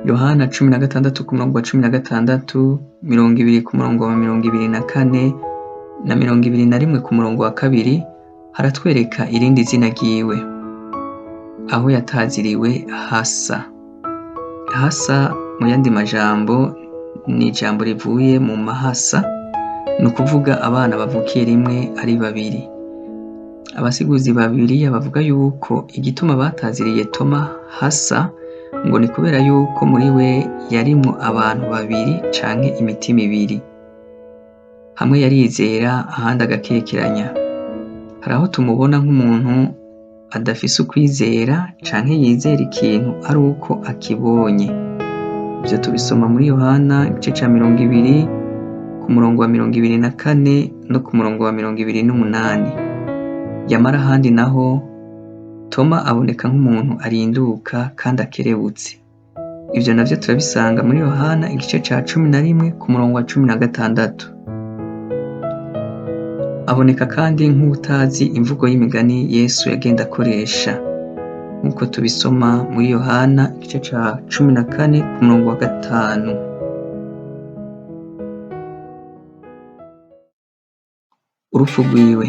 Yohana 16 ku murongo wa 16, 20 ku murongo wa 24 na 21 ku murongo wa 2 haratwereka irindi zina ryiwe, aho yataziriwe Hasa. Hasa mu yandi majambo ni ijambo rivuye mu mahasa, ni ukuvuga abana bavukiye rimwe ari babiri. Abasiguzi ba Bibiliya bavuga yuko igituma bataziriye Toma Hasa ngo ni kubera yuko muri we yarimwo abantu babiri canke imitima ibiri. Hamwe yarizera ahandi agakekeranya. Hari aho tumubona nk'umuntu adafise ukwizera canke yizera ikintu ari uko akibonye. Ivyo tubisoma muri Yohana igice ca 20 ku murongo wa 24 no ku murongo wa 28. Yamara ahandi naho Toma aboneka nk'umuntu arinduka kandi akerebutse. Ivyo navyo turabisanga muri Yohana igice ca 11 ku murongo wa 16. Aboneka kandi nk'utazi imvugo y'imigani Yesu yagenda akoresha, nk'uko tubisoma muri Yohana igice ca 14 ku murongo wa 5. Urupfu rwiwe.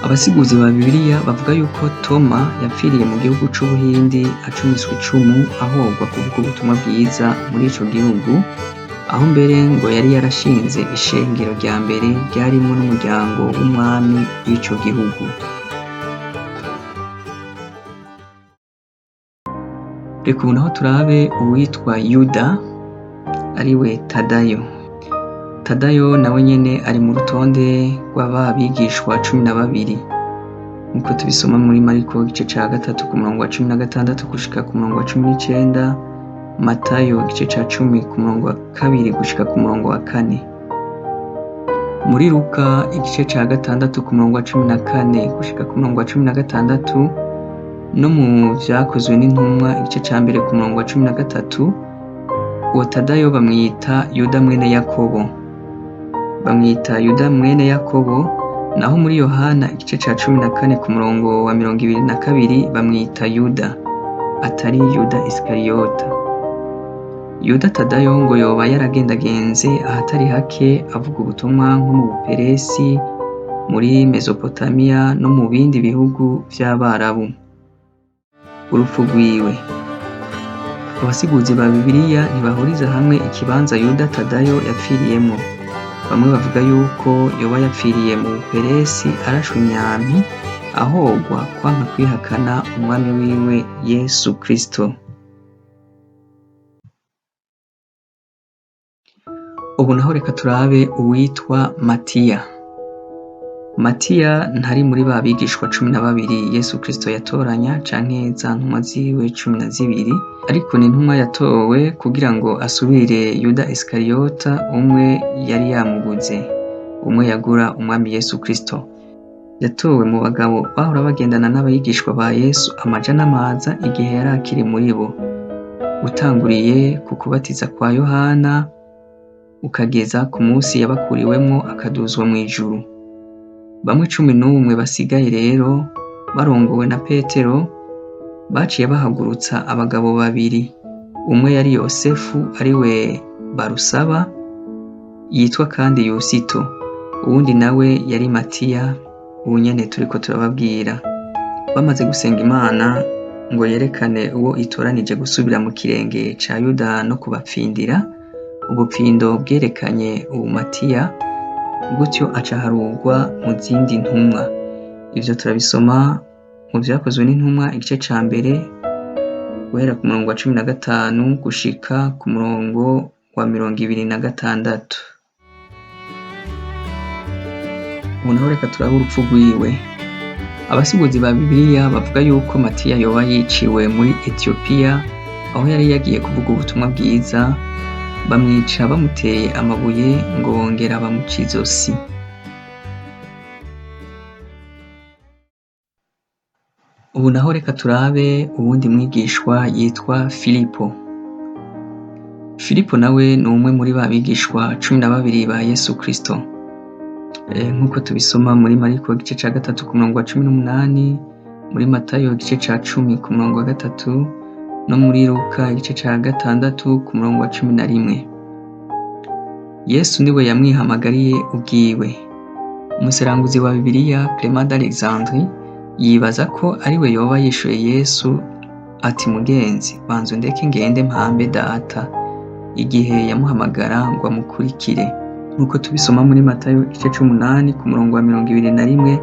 Abasiguzi ba Bibiliya bavuga yuko Toma yapfiriye mu gihugu c'Ubuhindi acumiswe icumu ahogwa kuvuga ubutumwa bwiza muri ico gihugu, aho mbere ngo yari yarashinze ishengero rya mbere ryarimwo n'umuryango w'umwami w'ico gihugu. Reka ubu naho turabe uwitwa Yuda, ariwe Tadayo. Tadayo nawe nyene ari mu rutonde rw'ababigishwa 12, nkuko tubisoma muri Mariko igice ca 3 ku murongo wa 16 gushika ku murongo wa 19, Matayo igice ca 10 ku murongo wa 2 gushika ku murongo wa 4. Muri Luka igice ca 6 ku murongo wa 14 gushika ku murongo wa 16 no mu Vyakozwe n'Intumwa igice ca mbere ku murongo wa 13, uwo Tadayo bamwita Yuda mwene Yakobo. Bamwita Yuda mwene Yakobo, naho muri Yohana igice ca 14 ku murongo wa 22 bamwita Yuda, atari Yuda Isikariyota. Yuda Tadayo ngo yoba yaragendagenze ahatari hake avuga ubutumwa nko mu Buperesi, muri Mesopotamiya no mu bindi bihugu vy'Abarabu. Urupfu rwiwe. Abasiguzi ba Bibiliya ntibahuriza hamwe ikibanza Yuda Tadayo yapfiriyemwo. Bamwe bavuga yuko yoba yapfiriye mu Buperesi arashwe imyampi, ahogwa kwanka kwihakana umwami wiwe Yesu Kristo. Ubu naho reka turabe uwitwa Matiya. Matiya ntari muri ba bigishwa 12 Yesu Kristo yatoranya canke za ntumwa ziwe 12, ariko ni intumwa yatowe kugira ngo asubirire Yuda Isikariyota, umwe yari yamuguze, umwe yagura umwami Yesu Kristo. Yatowe mu bagabo bahora bagendana n'abigishwa ba Yesu amaja n'amaza igihe yari akiri muri bo, utanguriye ku kubatiza kwa Yohana ukageza ku munsi yabakuriwemwo akaduzwa mw'ijuru. Bamwe 11 basigaye rero barongowe na Petero baciye bahagurutsa abagabo babiri, umwe yari Yosefu ariwe Barusaba yitwa kandi Yusito, uwundi nawe yari Matiya, uwu nyene turiko turababwira. Bamaze gusenga Imana ngo yerekane uwo itoranije gusubira mu kirenge ca Yuda no kubapfindira, ubupfindo bwerekanye uwu Matiya, gutyo aca aharurwa mu zindi ntumwa. Ivyo turabisoma mu Vyakozwe n'intumwa igice ca mbere guhera ku murongo wa 15 gushika ku murongo wa 26. Ubu naho reka turabe urupfu rwiwe. Abasiguzi ba Bibiliya bavuga yuko Matiya yoba yiciwe muri Etiyopiya, aho yari yagiye kuvuga ubutumwa bwiza, bamwica bamuteye amabuye ngo bongera bamuca izosi. Ubu naho reka turabe uwundi mwigishwa yitwa Filipo. Filipo nawe ni umwe muri ba bigishwa 12 ba Yesu Kristo. Nk'uko tubisoma muri Mariko igice ca 3 ku murongo wa 18, muri Matayo igice ca 10 ku murongo wa 3, no muri Luka igice ca 6 ku murongo wa 11. Yesu niwe yamwihamagariye ubwiwe. Umuseranguzi wa Bibiliya Clement d'Alexandrie yibaza ko ariwe yoba yishuye Yesu ati: mugenzi, banza undeke ngende mpambe data, igihe yamuhamagara ngo amukurikire. Nk'uko tubisoma muri Matayo igice c'umunani ku murongo wa 21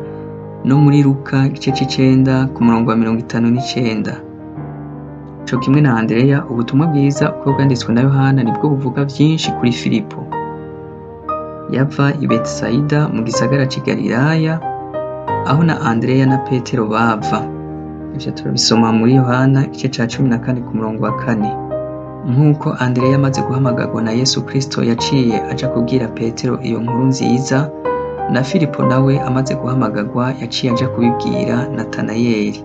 no muri Luka igice c'icenda ku murongo wa 59. Co kimwe na Andereya, ubutumwa bwiza uko bwanditswe na Yohana nibwo buvuga vyinshi kuri Filipo. Yava i Betisayida mu gisagara c'i Galilaya, aho na Andereya na Petero bava. Ivyo turabisoma muri Yohana igice ca 14 ku murongo wa 4. Nk'uko Andereya amaze guhamagarwa na Yesu Kristo yaciye aja kubwira Petero iyo nkuru nziza, na Filipo nawe amaze guhamagarwa yaciye aja kubibwira Natanayeli.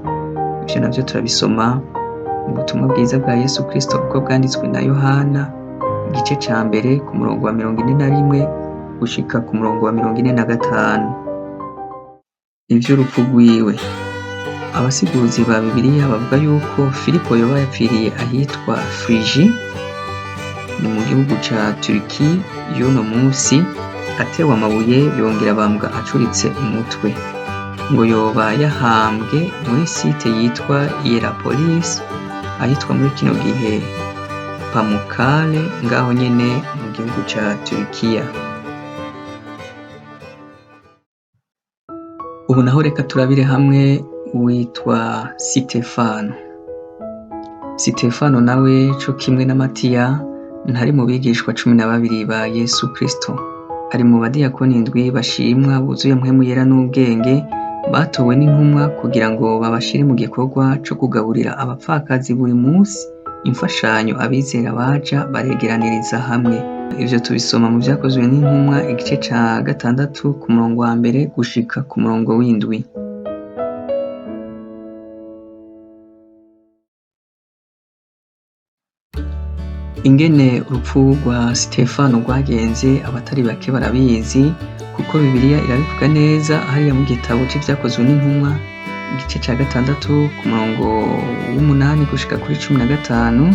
Ivyo navyo turabisoma mu butumwa bwiza bwa Yesu Kristo uko bwanditswe na Yohana igice ca mbere ku murongo wa 41 gushika ku murongo wa 45. Ivy'urupfu rwiwe. Abasiguzi ba Bibiliya bavuga yuko Filipo yoba yapfiriye ahitwa Frigi, ni mu gihugu ca Turki y'uno munsi, atewe amabuye yongera abambwa acuritse umutwe. Ngo yoba yahambwe muri site yitwa Hierapolis, ahitwa muri kino gihe Pamukkale, ngaho nyene mu gihugu ca Turkiya. Ubu naho reka turabire hamwe uwitwa Sitefano. Sitefano nawe co kimwe na Matiya ntari mu bigishwa 12 ba Yesu Kristo. Ari mu badiyakoni 7 bashimwa buzuye mpwemu yera n'ubwenge, batowe n'intumwa kugira ngo babashire mu gikorwa co kugaburira abapfakazi buri munsi imfashanyo abizera baja baregeraniriza hamwe. Ivyo tubisoma mu Vyakozwe n'intumwa igice ca 6 ku murongo wa 1 gushika ku murongo w'7. Ingene urupfu rwa Sitefano rwagenze abatari bake barabizi, kuko Bibiliya irabivuga neza hariya mu gitabo c'Ivyakozwe n'intumwa igice ca 6 ku murongo w'8 gushika kuri 15,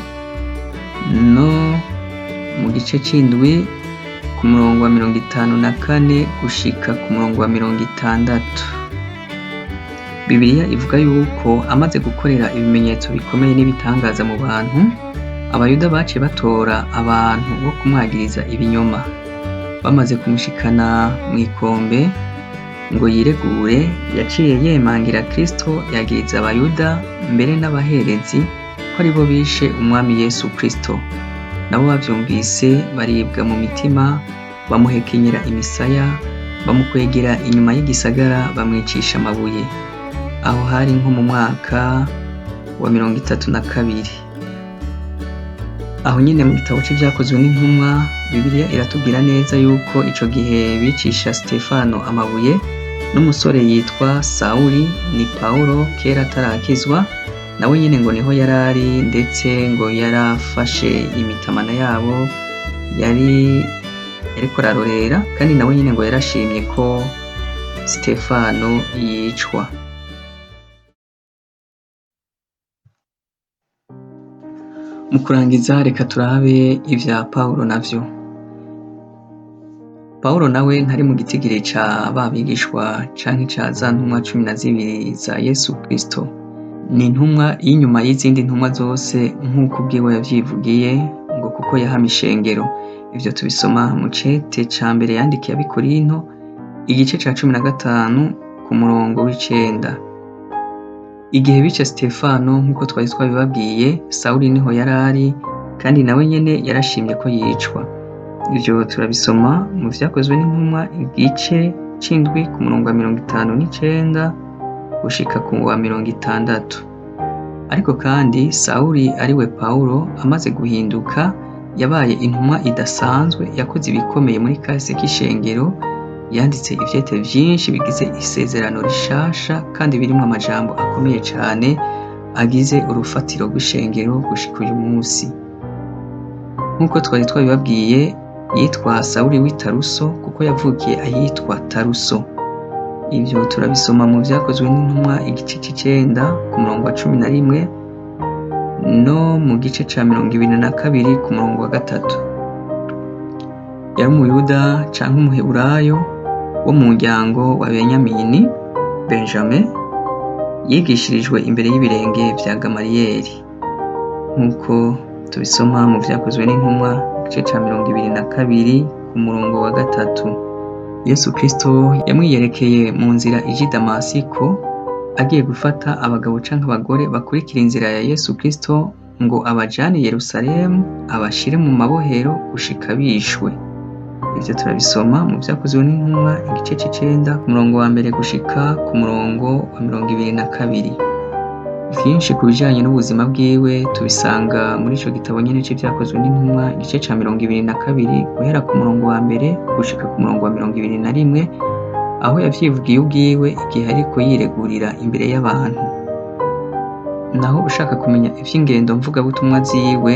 no mu gice c'indwi ku murongo wa 54 gushika ku murongo wa 60. Bibiliya ivuga yuko amaze gukorera ibimenyetso bikomeye n'ibitangaza mu bantu, Abayuda baciye batora abantu bo kumwagiriza ibinyoma. Bamaze kumushikana mw'ikombe ngo yiregure, yaciye yemangira Kristo, yagiriza Abayuda mbere n'abaherezi ko aribo bishe Umwami Yesu Kristo. Nabo bavyumvise baribwa mu mitima, bamuhekenyera imisaya, bamukwegera inyuma y'igisagara, bamwicisha amabuye. Aho hari nko mu mwaka wa 32. Aho nyene mu gitabo c'Ivyakozwe n'Intumwa, Bibiliya iratubwira neza yuko ico gihe bicisha Sitefano amabuye, n'umusore yitwa Sawuli, ni Pawulo kera atarakizwa, nawe nyene ngo niho yarari, ndetse ngo yarafashe imitamana yabo yari yariko ararorera, kandi nawe nyene ngo yarashimye ko Sitefano yicwa. Mu kurangiza reka turabe ivya Pawulo navyo. Pawulo nawe ntari mu gitigiri ca ba bigishwa canke ca za ntumwa 12 za Yesu Kristo. Ni intumwa y'inyuma y'izindi ntumwa zose nk'uko ubwiwe yavyivugiye, ngo kuko yahama ishengero. Ivyo tubisoma mu cete ca mbere yandikiye Abikorinto, igice ca 15 ku murongo w'9. Igihe bica Sitefano nk'uko twari twabibabwiye, Sawuli niho yarari, kandi nawe nyene yarashimye ko yicwa. Ivyo turabisoma mu Vyakozwe n'Intumwa igice c'indwi ku murongo wa 59 gushika ku wa 60. Ariko kandi Sawuli ariwe Pawulo amaze guhinduka yabaye intumwa idasanzwe, yakoze ibikomeye muri kahise k'ishengero, yanditse ivyete vyinshi bigize isezerano rishasha kandi birimwo amajambo akomeye cane agize urufatiro rw'ishengero gushika uyu munsi. Nk'uko twari twabibabwiye, yitwa Sawuli w'i Taruso kuko yavukiye ahitwa Taruso. Ivyo turabisoma mu Vyakozwe n'Intumwa igice c'icenda ku murongo wa 11 no mu gice ca 22 ku murongo wa 3. Yari umuyuda canke umuheburayo wo mu muryango wa Benyamini, Benjamin, yigishirijwe imbere y'ibirenge vya Gamaliyeri. Nk'uko tubisoma mu Vyakozwe n'Intumwa igice ca 22 ku murongo wa 3. Yesu Kristo yamwiyerekeye mu nzira ija i Damasiko, agiye gufata abagabo canke abagore bakurikira inzira ya Yesu Kristo ngo abajane i Yerusalemu abashire mu mabohero gushika bishwe. Ivyo turabisoma mu Vyakozwe n'Intumwa igice c'icenda ku murongo wa 1 gushika ku murongo wa 22. Vyinshi ku bijanye n'ubuzima bwiwe tubisanga muri ico gitabo nyene c'Ivyakozwe n'Intumwa igice ca 22 guhera ku murongo wa 1 gushika ku murongo wa 21, aho yavyivugiye ubwiwe igihe ariko yiregurira imbere y'abantu. Naho ushaka kumenya ivy'ingendo mvugabutumwa ziwe,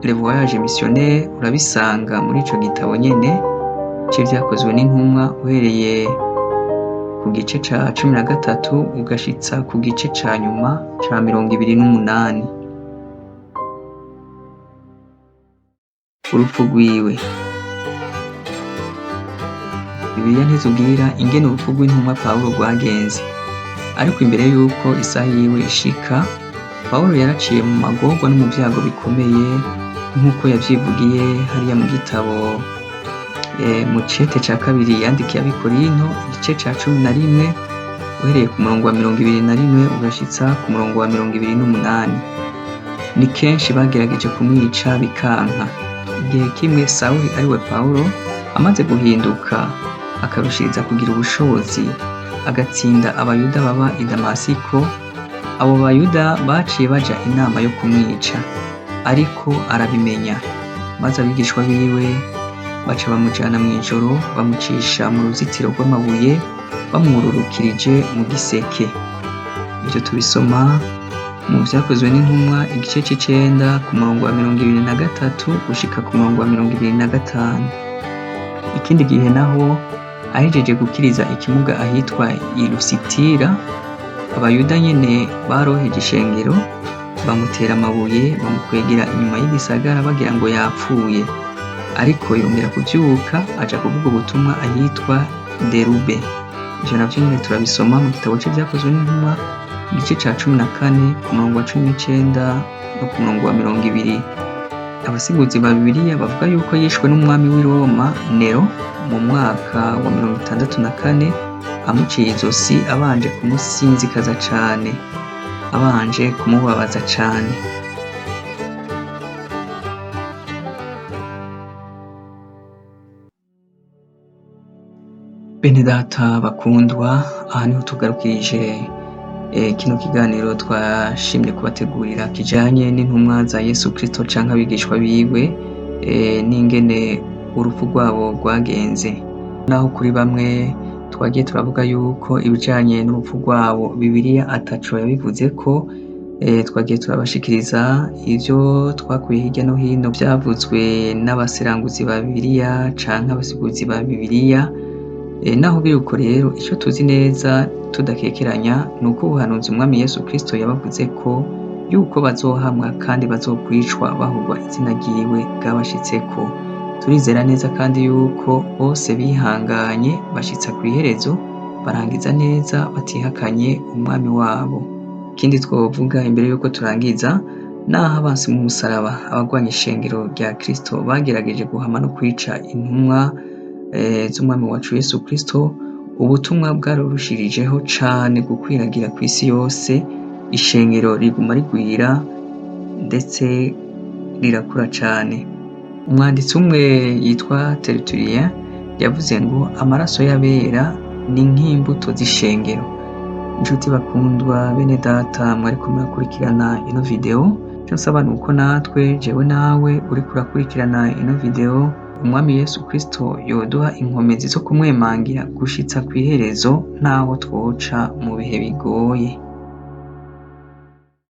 Le Voyage Missionnaire, urabisanga muri ico gitabo nyene c'Ivyakozwe n'Intumwa uhereye ku gice ca 13 ugashitsa ku gice ca nyuma ca 28. Urupfu rwiwe. Bibiliya ntitubwira ingene urupfu rw'intumwa Pawulo rwagenze, ariko imbere y'uko isaha yiwe ishika, Pawulo yaraciye mu magorwa no mu vyago bikomeye nk'uko yavyivugiye hariya mu gitabo mu cete ca kabiri yandikiye Abikorinto igice ca 11 uhereye ku murongo wa 21 ugashitsa ku murongo wa 28. Ni kenshi bagerageje kumwica bikanka. Igihe kimwe Sawuli ariwe Pawulo amaze guhinduka akarushiriza kugira ubushobozi, agatsinda Abayuda baba i Damasiko, abo Bayuda baciye baja inama yo kumwica, ariko arabimenya, maze abigishwa biwe baca bamujana mw'ijoro, bamucisha mu ruzitiro rw'amabuye, bamwururukirije mu giseke. Ivyo tubisoma mu Vyakozwe n'Intumwa igice c'icenda ku murongo wa 23 gushika ku murongo wa 25. Ikindi gihe naho ahejeje gukiriza ikimuga ahitwa i Lusitira, Abayuda nyene baroheje ishengero, bamutera amabuye, bamukwegera inyuma y'igisagara bagira ngo yapfuye. Ariko yongera kuvyuka aja kuvuga ubutumwa ahitwa Derube. Ivyo navyo nyene turabisoma mu gitabo c'Ivyakozwe n'Intumwa, igice ca 14 ku murongo wa 19 no ku murongo wa 20. Abasiguzi ba Bibiliya bavuga yuko yishwe n'umwami w'i Roma Nero mu mwaka wa 64, amuciye izosi abanje kumusinzikaza cane, abanje kumubabaza cane. Bene data bakundwa, aha niho tugarukirije kino kiganiro twashimye kubategurira kijanye n'intumwa za Yesu Kristo canke abigishwa biwe, n'ingene urupfu rwabo rwagenze. Naho kuri bamwe twagiye turavuga yuko ibijanye n'urupfu rwabo Bibiliya ataco yabivuzeko, twagiye turabashikiriza ivyo twakuye hirya no hino vyavuzwe n'abaseranguzi ba Bibiliya canke abasiguzi ba Bibiliya. Naho biruko rero, ico tuzi neza tudakekeranya nuko ubuhanuzi umwami Yesu Kristo yabavuze ko yuko bazohamwa kandi bazokwicwa bahogwa izina ryiwe bwabashitseko. Turizera neza kandi yuko bose bihanganye bashitsa kw'iherezo, barangiza neza batihakanye umwami wabo. Ikindi twovuga imbere yuko turangiza, naho abansi mu musaraba, abagwanya ishengero rya Kristo bagerageje guhama no kwica intumwa z'umwami wacu Yesu Kristo, ubutumwa bwarurushirijeho cane gukwiragira kw'isi yose, ishengero riguma rigwira ndetse rirakura cane. Umwanditsi umwe yitwa Tertullien yavuze ngo amaraso y'abera ni nk'imbuto z'ishengero. Inshuti bakundwa, bene data mwariko murakurikirana ino video, ico nsaba nuko natwe, jewe nawe uriko urakurikirana ino video, umwami Yesu Kristo yoduha inkomezi zo kumwemangira gushitsa kw'iherezo naho twoca mu bihe bigoye.